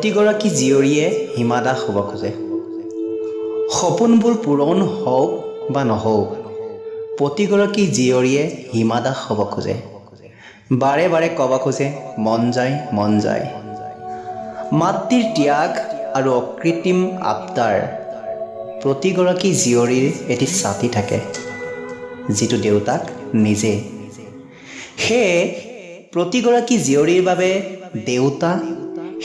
প্ৰতিগৰাকী জীয়ৰীয়ে হিমা দাস হ'ব খোজে। সপোনবোৰ পূৰণ হওক বা নহওক, প্ৰতিগৰাকী জীয়ৰীয়ে হিমা দাস হ'ব খোজে। বাৰে বাৰে ক'ব খোজে, মন যায়, মন যায়। মাতৃৰ ত্যাগ আৰু অকৃত্ৰিম আবদাৰ। প্ৰতিগৰাকী জীয়ৰীৰ এটি ছাতি থাকে, যিটো দেউতাক নিজে। সেয়ে প্ৰতিগৰাকী জীয়ৰীৰ বাবে দেউতা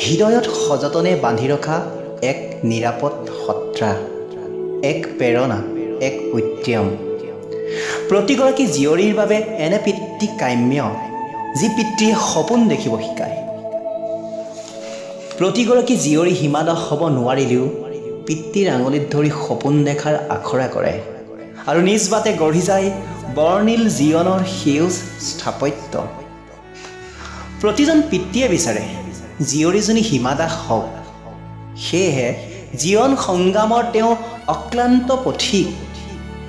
হৃদয়ত সযতনে বান্ধি ৰখা এক নিৰাপদ সত্তা, এক প্ৰেৰণা, এক উদ্যম। প্ৰতিগৰাকী জীয়ৰীৰ বাবে এনে পিতৃ কাম্য, যি পিতৃয়ে সপোন দেখিব শিকায়। প্ৰতিগৰাকী জীয়ৰী হিমা দাস হ'ব নোৱাৰিলেও পিতৃৰ আঙুলিত ধৰি সপোন দেখাৰ আখৰা কৰে আৰু নিজ বাটে গঢ়ি যায় বৰ্ণিল জীৱনৰ সেউজ স্থাপত্য। প্ৰতিজন পিতৃয়ে বিচাৰে জীয়ৰীজনী হিমা দাস হওক। সেয়েহে জীৱন সংগ্ৰামৰ তেওঁ অক্লান্ত পথিক,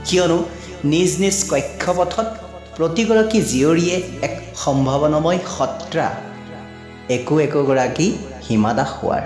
কিয়নো নিজ নিজ কক্ষপথত প্ৰতিগৰাকী জীয়ৰীয়ে এক সম্ভাৱনাময় সত্তা, একো একোগৰাকী হিমা দাস হোৱাৰ।